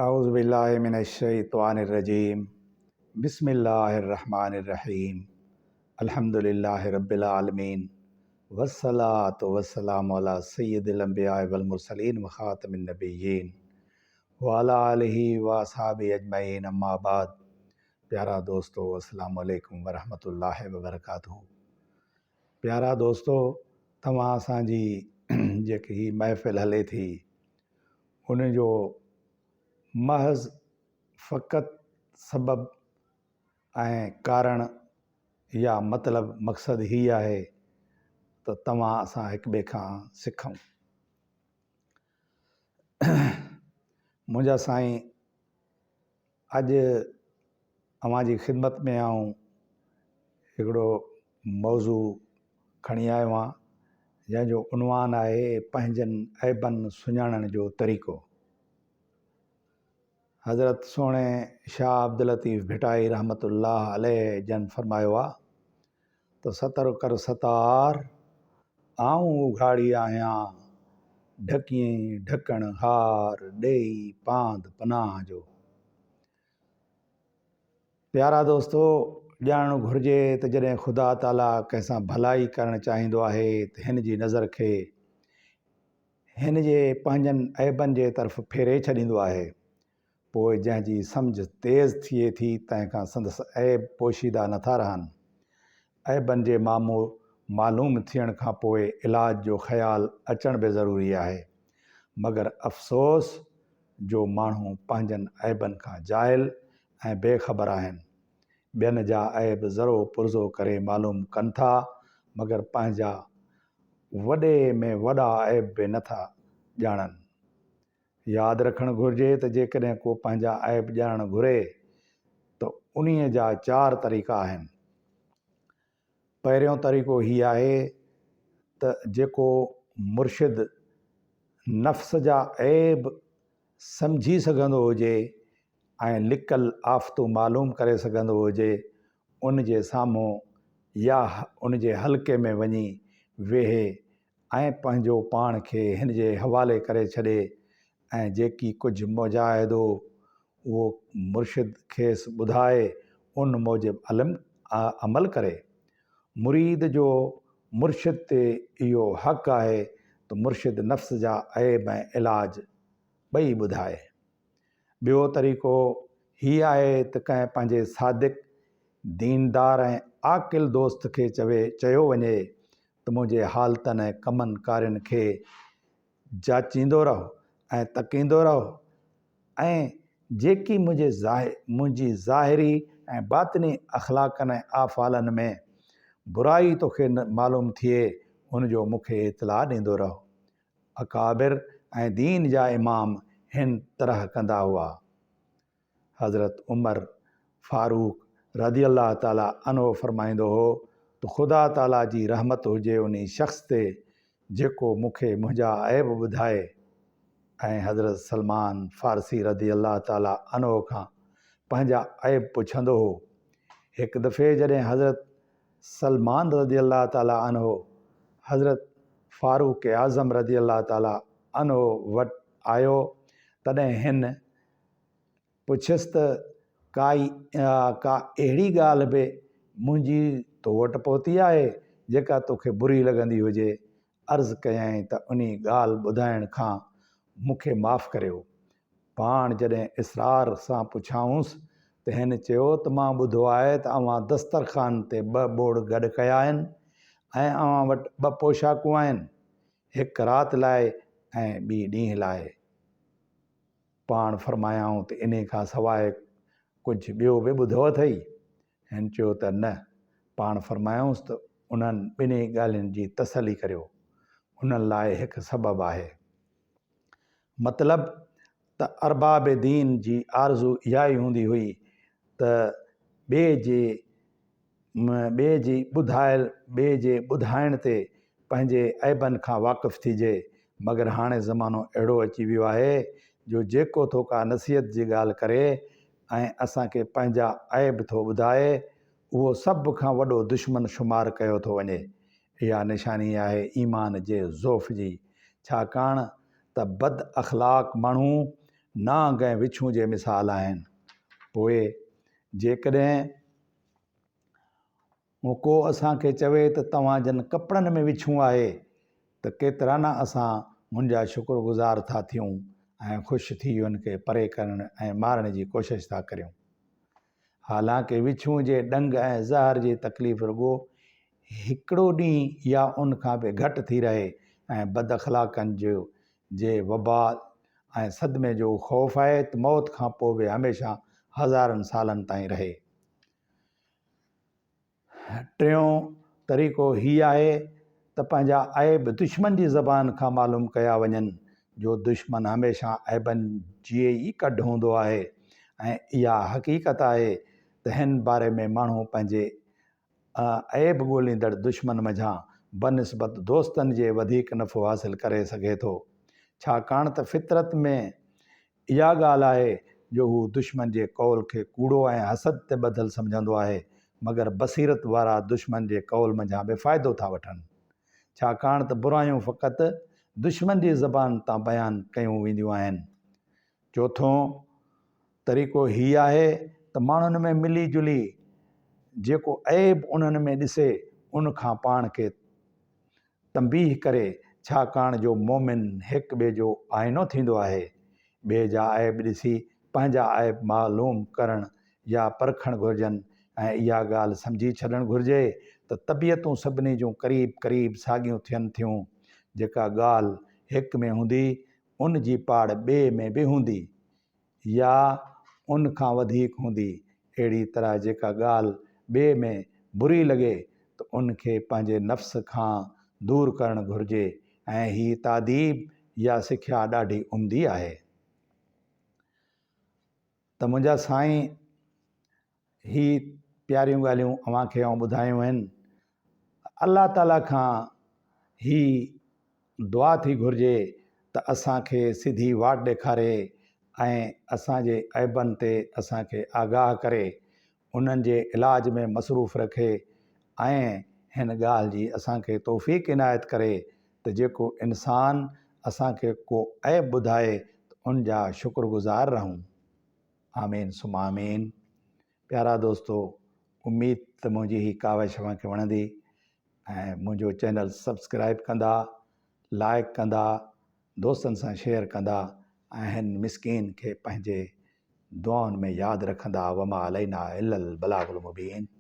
اعوذ بالله من الشيطان الرجيم بسم الله الرحمن الرحيم الحمد لله رب العالمين والصلاة والسلام على سيد الانبياء والمرسلين وخاتم النبيين وعلى آله واصحابه اجمعين اما بعد پيارا دوستو السلام عليڪم ورحمة الله وبرڪاته پيارا دوستو توهان اسان جي جيڪي هي محفل هلي ٿي ان جو محض فقط سبب ۽ ڪارڻ يا مطلب مقصد هي آهي ته توهان اسان هڪ ٻئي کان سکون. منهنجا سائين اڄ اوهان جي خدمت ۾ آئون هڪڙو موضوع کڻي آيو آهيان جنهن جو عنوان آهي پنهنجن عيبن سڃاڻڻ جو طريقو. حضرت سهڻي شاهه عبداللطيف ڀٽائي رحمة الله عليه جن فرمايو آهي ته ستر ڪر ستار، آئون اگهاڙي آهيان، ڍڪيئين ڍڪڻ هار، ڏيئي پاند پناهه جو. پيارا دوستو! ڄاڻڻ گهرجي ته جڏهن خدا تعاليٰ ڪنهن سان ڀلائي ڪرڻ چاهيندو آهي ته هن جي نظر کي هن جي پنهنجن عيبن جي طرف ڦيري ڇڏيندو آهي. پوء جنهن جي سمجهه تيز ٿئي ٿي تنهن کان سندس عيب پوشيده نٿا رهن. عيبن جي معلوم ٿيڻ کان پوء علاج جو خيال اچڻ به ضروري آهي. مگر افسوس جو ماڻهو پنهنجن عيبن کان جاهل ۽ بي خبر آهن. ٻين جا عيب ذرو پرزو ڪري معلوم ڪن ٿا مگر پنهنجا وڏي ۾ وڏا عيب به نٿا ڄاڻن. ياد رکڻ گهرجي ته جيڪڏهن ڪو پنهنجا عيب ڄاڻڻ گهري ته انهيء جا چار طريقا آهن. پهريون طريقو هي آهي ته جيڪو مرشد نفس جا عيب سمجهي سگهندو هجي ۽ لڪل آفتون معلوم ڪري سگهندو هجي، ان جي سامهون يا ان جي حلقي ۾ وڃي ويهي ۽ پنهنجو پاڻ کي هن جي حوالي ڪري ڇڏي ۽ جيڪي ڪجهه مجاهدو اهو مرشد کيس ٻڌائي ان موجب علم عمل ڪري. مريد جو مرشد تي اهو حق آهي ته مرشد نفس جا عيب ۽ علاج ٻئي ٻڌائي. ٻيو طريقو هي آهي ته ڪنهن پنهنجي صادق، ديندار ۽ عاقل دوست کي چوي چيو وڃي ته منهنجي حالتن ۽ ڪمن ڪارين کي جاچيندو رهه ۽ تڪيندو رهه ۽ جيڪي منهنجي منهنجي ظاهري ۽ باطني اخلاقن ۽ افعالن ۾ برائي توکي معلوم ٿئي ان جو مون کي اطلاع ڏيندو رهه. اڪابر ۽ دين جا امام هن طرح ڪندا هئا. حضرت عمر فاروق رضي الله تعالٰي عنه فرمائيندو هو ته خدا تعالٰي جي رحمت هجي انهي شخص تي جيڪو مون کي منهنجا عيب ٻڌائي ۽ حضرت سلمان فارسي رضي الله تعالٰي عنه کان پنهنجا عيب پڇندو هو. هڪ دفعي جڏهن حضرت سلمان رضي الله تعالٰي عنه حضرت فاروق اعظم رضي الله تعالٰي عنه وٽ آيو تڏهن هن پڇيس ته ڪائي ڪا اهڙي ڳالهه به منهنجي تو وٽ پهتي آهي، جيڪا توکي بري لڳندي هجي؟ عرض ڪيائين ته انهي ڳالهه ٻڌائڻ کان مون کي معاف ڪريو. پاڻ جڏهن اصرار سان پڇيائونس ته هن چيو ته مان ٻڌو آهي ته اوهان دسترخوان تي ٻه ٻوڙ گڏ ڪيا آهن ۽ اوهان وٽ ٻه پوشاڪون آهن، هڪ رات لاء ۽ ٻي ڏينهن لاء. پاڻ فرمايائون ته انهي کان سواء ڪجهه ٻيو به ٻڌو اٿئي؟ هن چيو ته نه. پاڻ فرمايائونس ته انهن ٻنهي ڳالهين جي تسلي ڪريو. انهن لاء هڪ سبب آهي. مطلب ته ارباب دين جي آرزو اها ئي هوندي هئي ته ٻئي جي ٻئي جي ٻڌايل ٻئي جي ٻڌائڻ تي پنهنجي عيبن کان واقف ٿيجي، مگر هاڻي زمانو اهڙو اچي ويو آهي جو جيڪو ٿو ڪا نصيحت جي ڳالهه ڪري ۽ اسان کي پنهنجا عيب ٿو ٻڌائي، اهو سڀ کان وڏو دشمن شمار ڪيو ٿو وڃي. اها نشاني آهي ايمان جي ضعف جي، ڇاڪاڻ ته بد اخلاق ماڻهو نانگ ۽ وڇون جي مثال آهن. پوء جيڪڏهن ڪو اسان کي چوي ته توهان جن ڪپڙن ۾ وڇون آهي ته ڪيترا نه اسان هن جا شڪر گذار ٿا ٿيون ۽ خوش ٿي هن کي پري ڪرڻ ۽ مارڻ جي ڪوشش ٿا ڪريون. حالانڪه وڇون جي ڏنگ ۽ زهر جي تڪليف رڳو هڪڙو ڏينهن يا ان کان به گهٽ ٿي رهي ۽ بداخلاقن جو جي وبال ۽ صدمي جو خوف آهي ته موت کان پوء به هميشه هزارن سالن تائين رهي. ٽيون طريقو هي آهي ته پنهنجا عيب دشمن جي زبان کان معلوم ڪيا وڃن جو دشمن هميشه عيبن جي ئي ڪڍ هوندو آهي ۽ اها حقيقت آهي ته هن باري ۾ ماڻهو پنهنجي عيب ڳوليندڙ دشمن منجهان بنسبت دوستن جي وڌيڪ نفعو حاصل ڪري سگهي ٿو. ڇاڪاڻ ته فطرت ۾ اها ڳالهه آهي جو هو دشمن جي قول کي ڪوڙو ۽ حسد تي ٻڌل سمجهندو آهي، مگر بصيرت وارا دشمن جي قول منجهان به فائدو ٿا وٺن. ڇاڪاڻ ته برايون فقط دشمن جي زبان تان بيان ڪيون وينديون آهن. چوٿون طريقو هي آهي ته ماڻهن ۾ ملي جلي جيڪو عيب انهن ۾ ڏسي ان کان پاڻ کي تنبيهه ڪري ڇاڪاڻ جو مؤمن هڪ ٻئي جو آئينو ٿيندو آهي. ٻئي جا عيب ڏسي پنهنجا عيب معلوم ڪرڻ يا پرکڻ گهرجن ۽ اها ڳالهه سمجهي ڇڏڻ گهرجي ته طبيعتون سڀني جون قريب قريب ساڳيون ٿين ٿيون جيڪا ڳالهه هڪ ۾ هوندي ان جي پاڙ ٻئي ۾ به هوندي يا ان کان وڌيڪ هوندي. اهڙي طرح جيڪا ڳالهه ٻئي ۾ بري لڳي ته ان کي پنهنجي نفس کان دور ڪرڻ گهرجي ۽ هي تاديب يا سکيا ڏاڍي عمدي آهي. ته منهنجا سائين هي پياريون ڳالهيون اوهان کي آئون ٻڌايون آهن. الله تعاليٰ کان هي دعا ٿي گهرجي ته اسان کي سڌي واٽ ڏيکاري ۽ اسان جي عيبن تي اسان کي آگاهه ڪري، انهن جي علاج ۾ مصروف رکي ۽ هن ڳالهه جي اسان کي توفيق عنايت ڪري ته جيڪو انسان اسان کي ڪو عيب ٻڌائي ته ان جا شڪر گذار رهون. آمين ثم آمين پيارا دوستو اميد ته منهنجي هي ڪاوش اوهان کي وڻندي ۽ منهنجو چينل سبسڪرائب ڪندا لائڪ ڪندا دوستن سان شيئر ڪندا ۽ هن مسڪين کي پنهنجي دعائن ۾ ياد رکندا وما علينا الا البلاغ المبين.